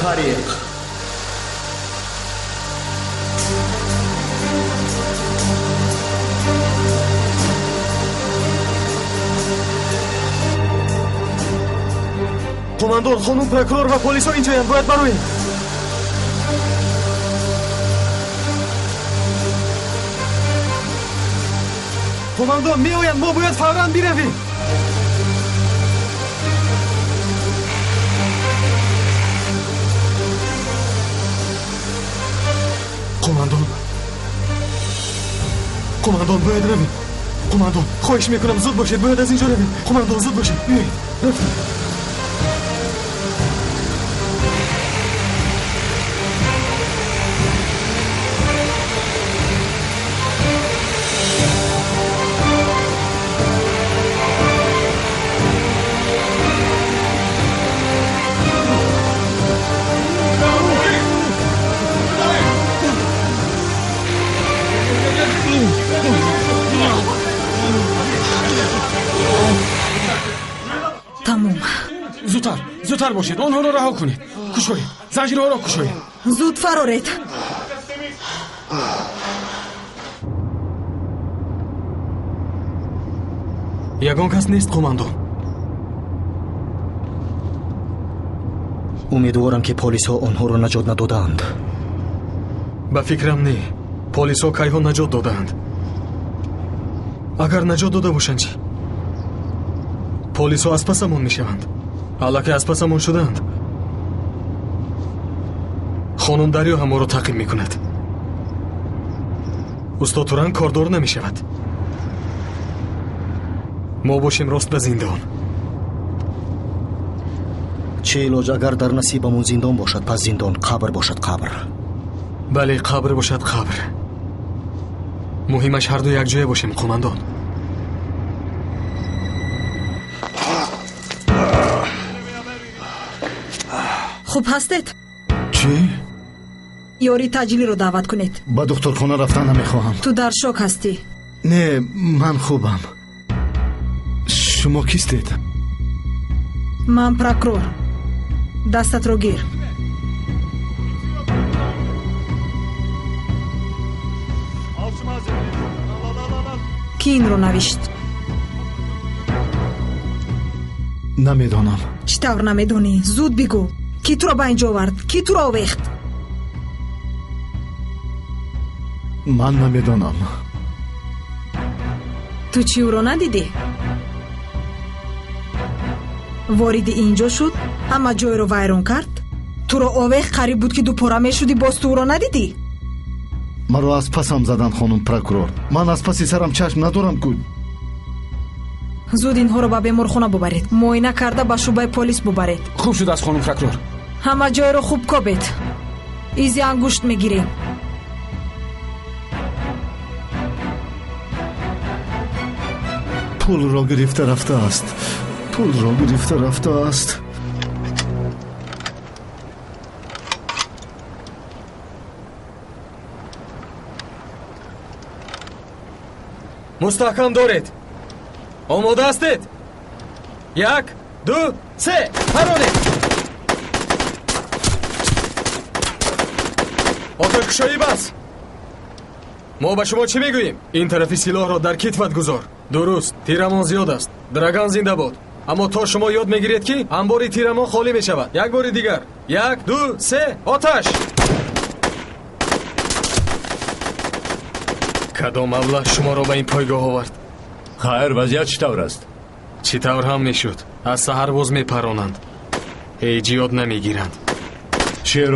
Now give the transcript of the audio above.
الفريق. Қумандон, хонум прокурор ва полисҳо инҷоянд, бояд бароем. Қумандон, меоянд, мо бояд фавран биравем. Қумандон, қумандон, бояд равем. Қумандон, хоҳиш мекунам, зуд бошед, бояд аз инҷо равем. Қумандон, зуд бошед, биёед, рафтем. Тамом. Зудтар, зудтар бошед, онҳоро раҳо кунед. Кушоед, занҷирҳоро кушоед. Зуд фароред. Ягон кас нест, қумандон. Умедворам, ки полисҳо онҳоро наҷот надодаанд. Ба фикрам, не. Полисҳо кайҳо наҷот додаанд. Агар наҷот дода бошанд чӣ? Полисҳо аз пасамон мешаванд. Аллакай аз пасамон шудаанд. Хонум Дарё ҳам моро таъқиб мекунад. Устод Туран кордор намешавад. Мо бошем рост ба зиндон. Чӣ илоҷ, агар дар насибамон зиндон бошад, пас зиндон, қабр бошад, қабр. Бале, қабр бошад, қабр. Муҳимаш ҳарду якҷоя бошем, қумандон. Хуб ҳастед? Чӣ? Ёрии таъҷилиро даъват кунед. Ба духтурхона рафтан намехоҳам. Ту дар шок ҳастӣ. Не, ман хубам. Шумо кистед? Ман прокурор. Дастатро гир. Кӣ инро навишт? Намедонам. Чӣ тавр намедонӣ? Зуд бигӯ. Кӣ туро ба инҷо овард? Кӣ туро овехт? Ман намедонам. Ту чӣ ӯро надидӣ? Вориди инҷо шуд, ҳама ҷойро вайрон кард, туро овехт, қариб буд, ки дупора мешудӣ, боз ту ӯро надидӣ? Маро аз пасам задан, хонум прокурор. Ман аз паси сарам чашм надорам ку. Зуд инҳоро ба беморхона бубаред, муоина карда ба шӯъбаи полис бубаред. Хуб шудааст, хонум прокурор. Ҳама ҷойро хуб кобед, изи ангушт мегирем. Пулро гирифта рафтааст, пулро гирифта рафтааст. Мустаҳкам доред. Омода ҳастед? Як, ду, се, паронед. Оташкушоӣ бас. Мо ба шумо чӣ мегӯем? Ин тарафи силоҳро дар китфат гузор. Дуруст, тирамон зиёд аст. Драган зинда бод. Аммо то шумо ёд мегиред, ки анбори тирамон холӣ мешавад. Як бори дигар. Як, ду, се, оташ! Кадом маблағ шуморо ба ин пойгоҳ овард? Хайр, вазъият чӣ тавр аст? Чӣ тавр ҳам мешуд. Аз саҳар боз мепаронанд. Ҳеҷ ёд намегиранд. Черо?